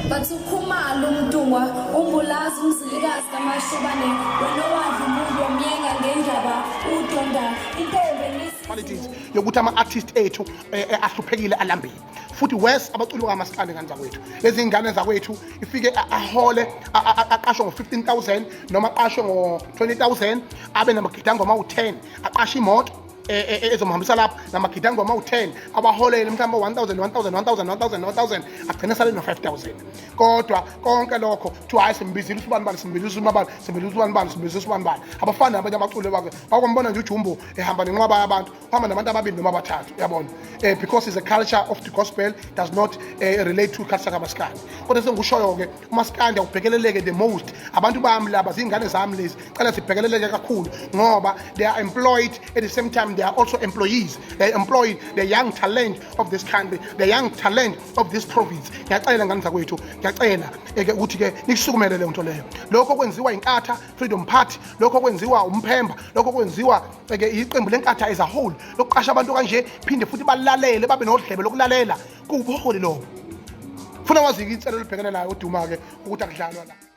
Bathi uKhumalo uMntungwa uMbulazi uMzilikazi kaMashobane wena owadla umuntu wamyenga ngendaba udonda intombi qualities yokuthi ama-artist ethu ahluphekile, alambile futhi worse abaculi bakamaskandi. Ngane zakwethu, lezi ngane zakwethu, ifike ahole, aqashwe ngo-15,000 noma aqashwe ngo-20,000, abe namagidangoma awu-10, aqashe imoto ezomhambisa lapho namagidangoma awu-10, abaholele mhlawumbe 1000 1000 1000 1000 1000, agcine sale no-5000. Kodwa konke lokho kuthiwa, "Hhayi, simbizile usibani bani, simbizile usibani bani, simbizile usibani bani, simbizile usibani bani." Abafani nabanye abaculi bakhe. Bakwambona nje uJumbo ehamba nenqwaba yabantu, uhamba nabantu ababili noma abathathu, uyabona, because is a culture of the gospel, does not relate to culture kamaskandi. Kodwa sengikushoyo-ke, umaskandi awubhekeleleke the most. Abantu bami laba, ziy'ngane zami lezi, cela sibhekeleleke kakhulu ngoba they are employed. At the same time, they are also employees. They employ the young talent of this country, the young talent of this province. Ngiyacela, ngane zakwethu, ngiyacela ke ukuthi-ke nikusukumele leyo nto leyo. Lokho kwenziwa iNkatha Freedom Party, lokho kwenziwa uMphemba, lokho kwenziwa ke iqembu leNkatha as a whole, lokuqasha abantu kanje, phinde futhi balalele, babe nodlebe lokulalela. Kuwubuholi lobo. Funa wazi-ke inselelo olubhekene nayo uDuma-ke ukuthi akudlalwa la.